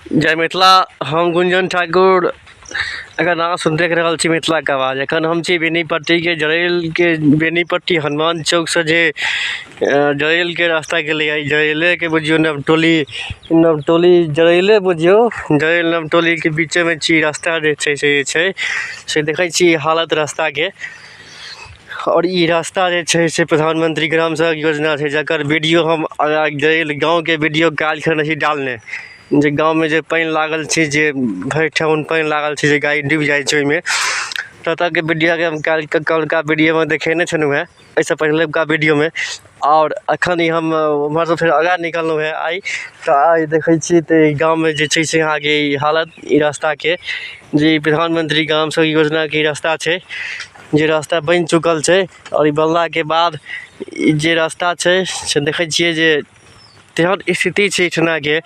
जय मिथिला। हम गुंजन ठाकुर, एखन अहाँ सब देख रहल छी मिथिलाके आवाज। एखन हम छी बेनीपट्टीके जरैलके बेनीपट्टी हनुमान चौकसँ जे जरैलके रास्ता गेलैए, जरैलेके बुझियौ नवटोली, नवटोली जरैले बुझियौ जरैल नवटोलीके बीचेमे छी। रास्ता जे छै से जे छै से देखै छी हालत रास्ताके। आओर ई रास्ता जे छै से प्रधानमंत्री ग्राम सड़क योजना छै, जकर वीडियो हम आगाँ जरैल गाँवके वीडियो काल्हिखन रही डालने, जे गाँवमे जे पानि लागल छै, जे भरि ठेहुन पानि लागल छै, जे गाड़ी डूबि जाइ छै ओहिमे, ततऽके वीडियोके हम काल्हि कलका वीडियोमे देखेने छलहुँ हेँ, एहिसँ पहिलुका वीडियोमे। आओर एखन ई हम ओम्हरसँ फेर आगाँ निकललहुँ हेँ आइ, तऽ आइ देखै छी तऽ ई गाममे जे छै से अहाँके ई हालत ई रास्ताके, जे ई प्रधानमंत्री ग्राम सड़क योजनाके ई रास्ता छै, जे रास्ता बनि चुकल छै। आओर ई बनलाके बाद ई जे रास्ता छै से देखै छियै जे तेहन स्थिति छै एहिठिनाके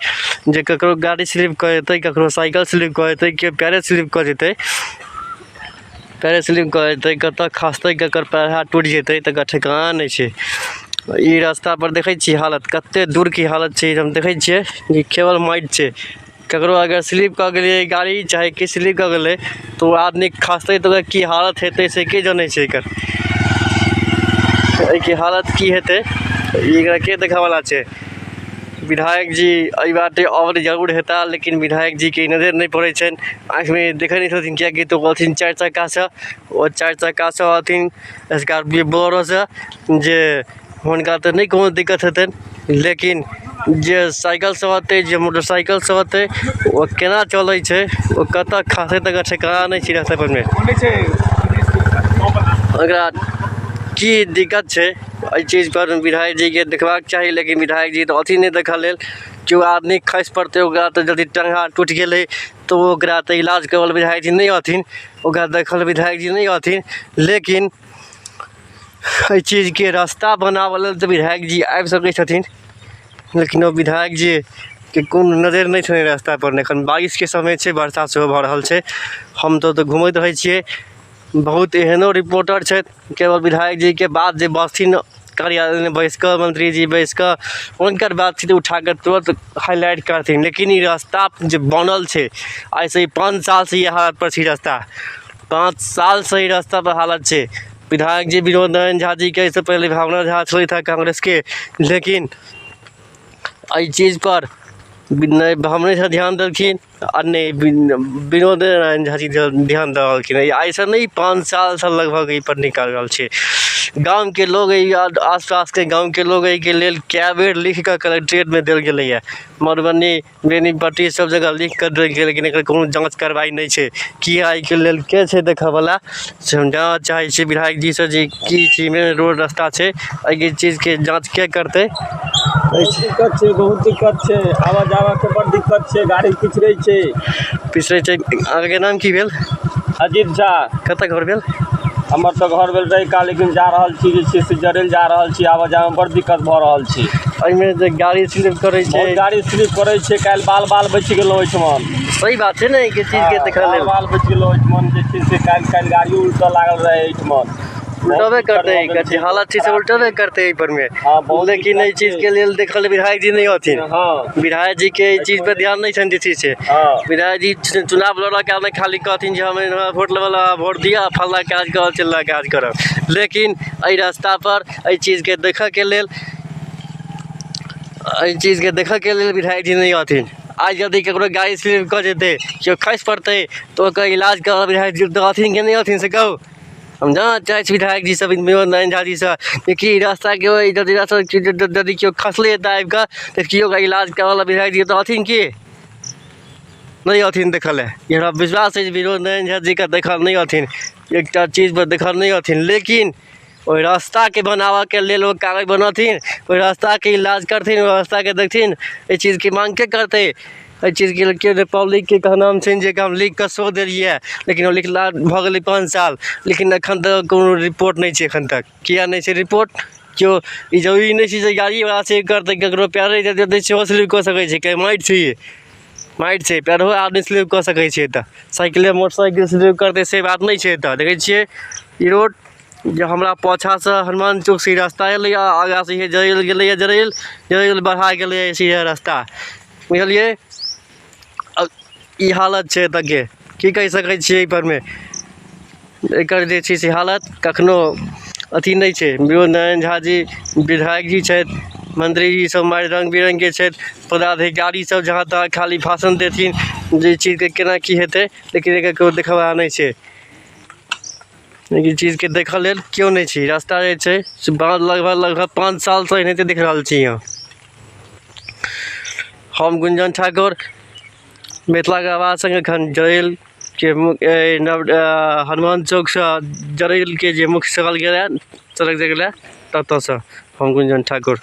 जे ककरो गाड़ी स्लिप कऽ जेतै, ककरो साइकिल स्लिप कऽ जेतै, केओ पएरे स्लिप कऽ जेतै, पएरे स्लिप कऽ जेतै, कतऽ खसतै, ककर पएर हाथ टुटि जेतै, तकर ठेकाना नहि छै। ई रास्तापर देखै छियै हालत कतेक दूरके हालत छै। हम देखै छियै जे केवल माटि छै। ककरो अगर स्लिप कऽ गेलै गाड़ी, चाहे किछु स्लिप कऽ गेलै, तऽ ओ आदमी खसतै तऽ ओकर की हालत हेतै से के जनै छै। एकर एहिके हालत की हेतै, एकरा के देखैवला छै? विधायक जी एहि बाटे अबैत जरूर हेताह, लेकिन विधायक जीके नजरि नहि पड़ै छनि, आँखिमे देखै नहि छथिन, किएकि तऽ ओ अथिन चारि चक्कासँ, ओ चारि चक्कासँ अथिन स्कॉर्पियो बोलेरोसँ, जे हुनका तऽ नहि कोनो दिक्कत हेतनि, लेकिन जे साइकिलसँ अतै, जे मोटरसाइकिलसँ अतै, ओ केना चलै छै, ओ कतऽ खसै तकर ठेकाना नहि छै। रास्ता परमे ओकरा की दिक्कत छै, एहि चीजपर विधायक जीके देखबाक चाही, लेकिन विधायक जी तऽ अथी नहि देखऽ लेल। केओ आदमी खसि पड़तै, ओकरा तऽ यदि टाँग हाथ टुटि गेलै तऽ ओकरा तऽ इलाज करबऽ लए विधायक जी नहि रहथिन, ओकरा देखऽ लए विधायक जी नहि रहथिन, लेकिन एहि चीजके रास्ता बनाबऽ लेल तऽ विधायक जी आबि सकै छथिन। लेकिन ओ विधायक जीके कोनो नजरि नहि छनि रास्तापर। एखन बारिशके समय छै, वर्षा सेहो भऽ रहल छै। हम तऽ ओतऽ घुमैत रहै छियै। बहुत एहनो रिपोर्टर छथि, केवल विधायक जीके बात जे बजथिन कार्यालयमे बैस कऽ, मंत्री जी बैस कऽ हुनकर बातचीत उठा कऽ तुरन्त हाइलाइट करथिन, लेकिन ई रास्ता जे बनल छै, आइसँ ई 5 सालसँ ई हालतपर छै। रास्ता 5 सालसँ ई रास्तापर हालत छै। विधायक जी विनोद नारायण झा जीके, एहिसँ पहिले भावना झा छलथि हँ कांग्रेसके, लेकिन एहि चीजपर नहि ब्राह्मणे झा ध्यान देलखिन आ नहि विनोद नारायण झा जी ध्यान दऽ रहलखिन। आइसँ नहि, 5 सालसँ लगभग एहिपर निकलि रहल छै। गामके लोग, एहि आसपासके गामके लोग एहिके लेल कए बेर लिखिकऽ कलेक्ट्रेटमे देल गेलैए, मधुबनी, बेनीपट्टी, सब जगह लिखिकऽ देल गेलै, लेकिन एकर कोनो जाँच कार्रवाइ नहि छै। किआ एहिके लेल के छै देखऽवला, से हम जानऽ चाहै छी विधायक जीसँ जे की छै मेन रोड रस्ता छै, एहिके चीजके जाँच के करतै? बहुत दिक्कत छै, बहुत दिक्कत छै। आबऽ जाबऽके बड़ दिक्कत छै, गाड़ी पिछड़ै छै। पिछड़ै छै। अहाँके नाम की भेल? अजीत झा। कतऽ घर भेल? हमर तऽ घर भेल रहिका, लेकिन जा रहल छी जे छै से जरैल जा रहल छी। आबऽ जाबऽमे बड़ दिक्कत भऽ रहल छै। एहिमे जे गाड़ी स्लिप करै छै? बहुत गाड़ी स्लिप करै छै। काल्हि बाल बाल बचि गेलहुँ ओहिठमन। सही बात छै ने, एहिके चीजके देखऽ बाल लेल बाल बचि गेलहुँ ओहिठमन। जे छै से काल्हि काल्हि गाड़ियो उलटऽ लागल रहै एहिठमन। उल्टबे करतै, एकर हालत छै से उल्टबे करतै एहि परमे। बहुत लेकिन एहि दिक्कत चीजके छै। लेल देखल विधायक जी नहि हथिन। विधायक जीके एहि चीज पर ध्यान नहि छनि जे छै से। विधायक जी चुनाव लड़ऽ कालमे खाली कहथिन जे हम वोट लेबऽ, वोट दिअ, फल्लाँ काज करब, चिल्लाँ काज करब, लेकिन एहि रास्तापर एहि चीजके देखऽके लेल, एहि चीजके देखऽके लेल विधायक जी नहि रहथिन। आइ यदि ककरो गाड़ी स्लिप कऽ जेतै, केओ खसि पड़तै, तऽ ओकर इलाज करऽ विधायक जी रहथिन कि नहि रहथिन, से कहू। हम जानऽ चाहै छी विधायक जीसँ, विनोद नारायण झा जीसँ, जे कि रास्ताके यदि रास्ता यदि केओ खसलै एतऽ आबिकऽ, तऽ केओ ओकरा इलाज करऽ लए विधायक जी रहथिन कि नहि रहथिन देखऽ लए? ई हमरा विश्वास अछि जे विनोद नारायण झा जीके देखऽ नहि रहथिन, एकटा चीजपर देखऽ नहि रहथिन, लेकिन ओहि रास्ताके बनाबऽके लेल ओ कागज बनौथिन, ओहि रास्ताके इलाज करथिन, ओहि रास्ताके देखथिन। एहि चीजके माँग के करतै? एहि चीजके लेल के पब्लिकके कहनाम छनि जे हम लिखिकऽ सेहो देलिए, लेकिन ओ लिखला भऽ गेलै 5 साल, लेकिन एखन तक कोनो रिपोर्ट नहि छै। एखन तक किएक नहि छै रिपोर्ट? केओ ई जरूरी नहि छै जे गाड़ीवला से करतै, ककरो पयरे जेतै सेहो स्लिप कऽ सकै छै। माटि छै, ई माटि छै, पयरो आदमी स्लिप कऽ सकै छै। तऽ साइकिले मोटरसाइकिल स्लिप करतै से बात नहि छै। एतऽ देखै छियै ई रोड जे हमरा पाछाँसँ हनुमान चौकसँ ई रास्ता एलैए, आगाँसँ इहे जरैल गेलैए, जरैल जरैल बढ़ा गेलैए सीधे रास्ता, बुझलिए? ई हालत छै एतऽके। की कहि सकै छियै एहि परमे? एकर जे छै से हालत कखनो अथी नहि छै। विनोद नारायण झा जी विधायक जी छथि, मंत्री जी सब मारि रंग बिरंग के छथि, पदाधिकारी सब जहाँ तहाँ खाली भाषण देथिन जे चीजके केना की हेतै, लेकिन एकर केओ देखयवला नहि छै। ई चीजके देखऽ लेल केओ नहि छै। रास्ता जे छै से लगभग लगभग 5 सालसँ एनाहिते देख रहल छी हम। हम गुंजन ठाकुर, मिथिलाके आवाज सङ्गे एखन जरैलके नव हनुमान चौकसँ जरैलके जे मुख्य सड़क गेल सड़क जे गेलै ततऽसँ हम गुंजन ठाकुर।